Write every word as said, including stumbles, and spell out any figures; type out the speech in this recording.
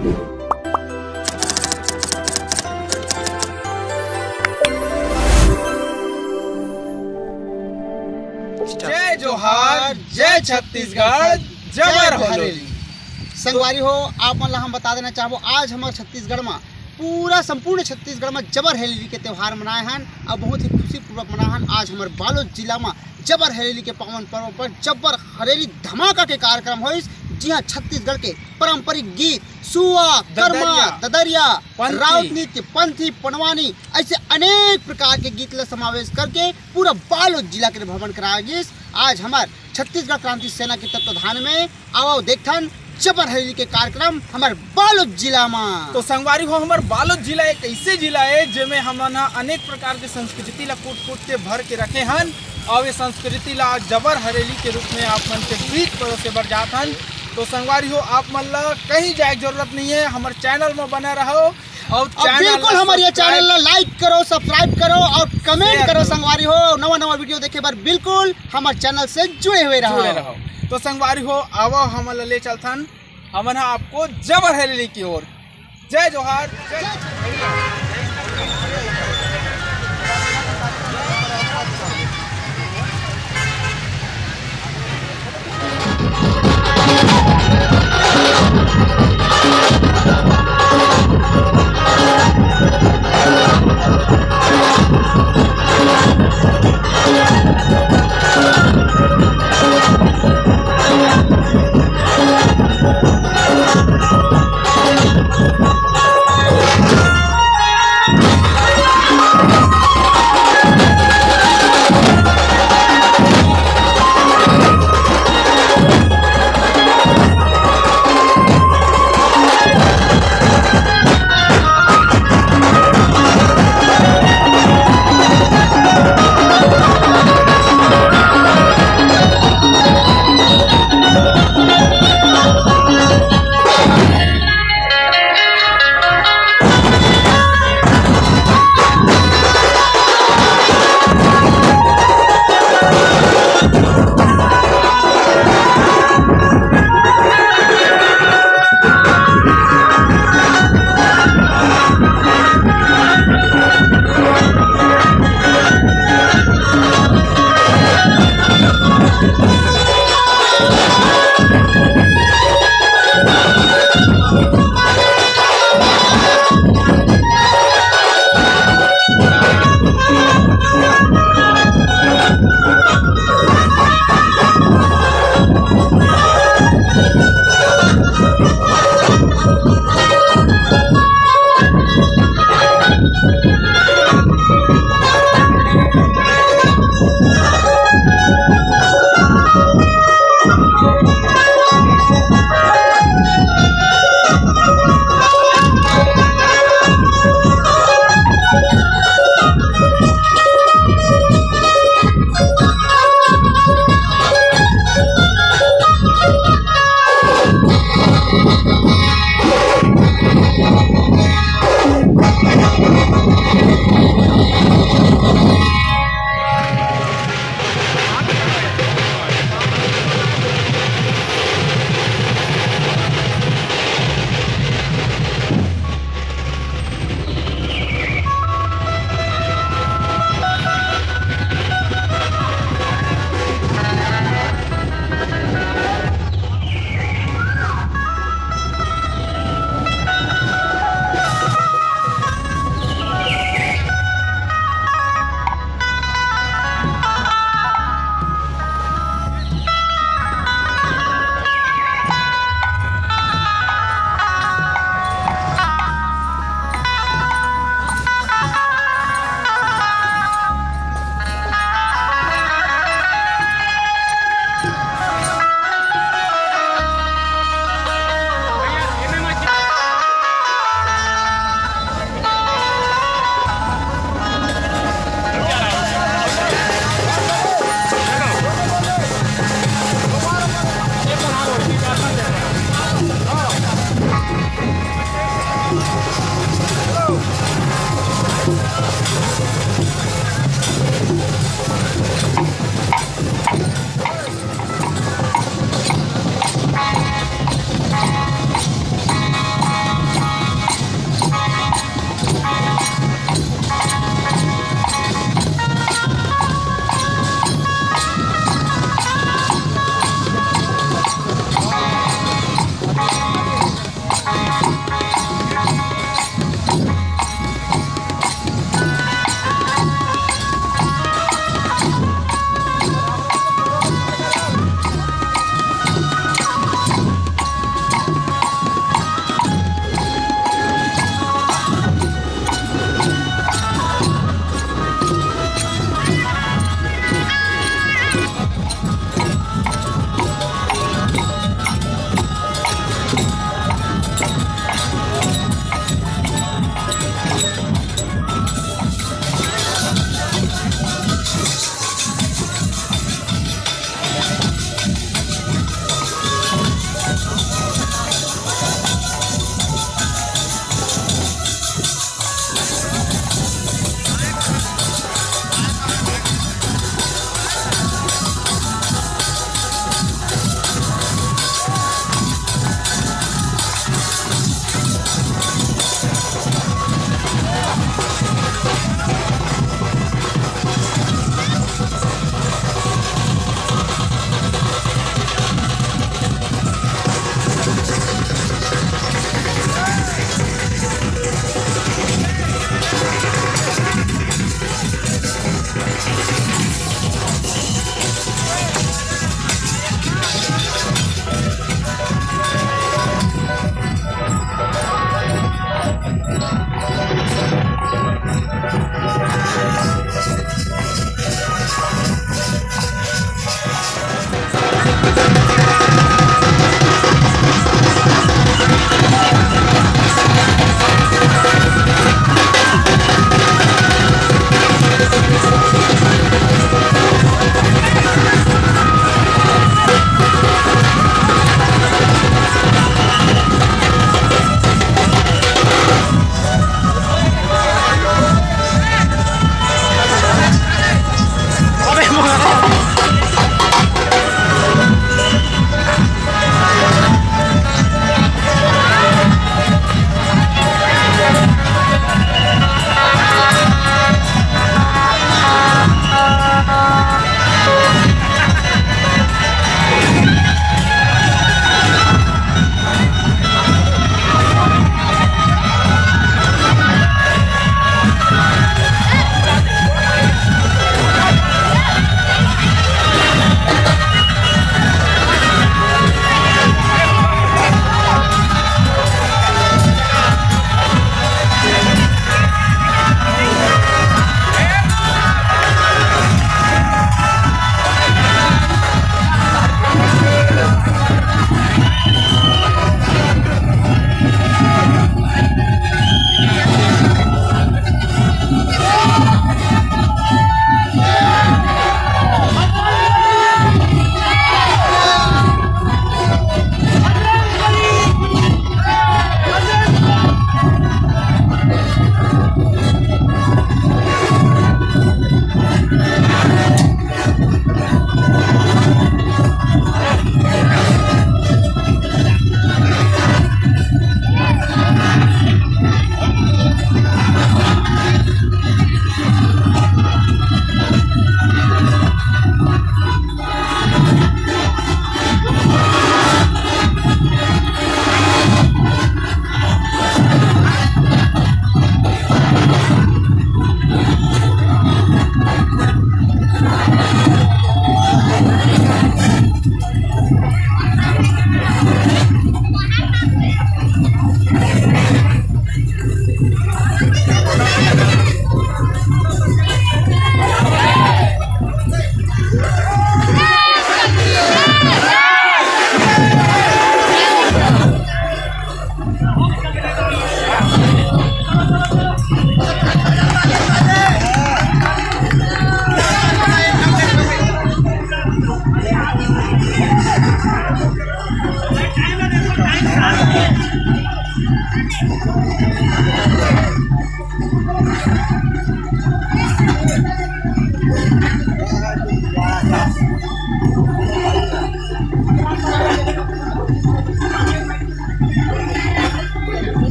जय जोहार, जय छत्तीसगढ़, जबर हो हरेली। संगवारी हो, आप मन ला हम बता देना चाहबो, आज हमर छत्तीसगढ़ म, पूरा संपूर्ण छत्तीसगढ़ म जबर हरेली के त्योहार मनाए हन अउ बहुत ही खुशीपूर्वक मनाए हन। आज हमर बालोद जिला म जबर हरेली के पावन पर्व पर जबर हरेली धमाका के कार्यक्रम होइस, जिहां छत्तीसगढ़ के पारंपरिक गीत, सुआ, ददरिया, करमा, ददरिया, पंथी। राउत नृत्य, पंथी, पंडवानी, ऐसे अनेक प्रकार के गीत ला समावेश करके पूरा बालोद जिला के भ्रमण कराया गिस। आज हमर छत्तीसगढ़ क्रांति सेना के तत्वाधान में आवव देखथन जबर हरेली के कार्यक्रम हमर बालोद जिला म। तो संगवारी हो, हमर बालोद जिला एक ऐसे जिला है जेमे हमन ह अनेक प्रकार के संस्कृति ला कूट कूट के भर के रखे हन, और ये संस्कृति ला जबर हरेली के रूप में आप मन के बीच परोसे बर जात हन। तो संगवारी हो, आप मन ला कहीं जाए के जरूरत नहीं है, हमर चैनल में बने रहो। और अब चैनल बिल्कुल ला हमर ये सब्सक्राइब चैनल ला लाइक करो, सब्सक्राइब करो और कमेंट शेयर करो करो। संगवारी हो, नवा नवा वीडियो देखे बर बिल्कुल हमर चैनल से जुड़े हुए रहो। जुड़े रहो। तो संगवारी हो, आवो हमन ला ले चलथन, हमन ह आपको जबर हरेली की ओर। जय जोहार, जय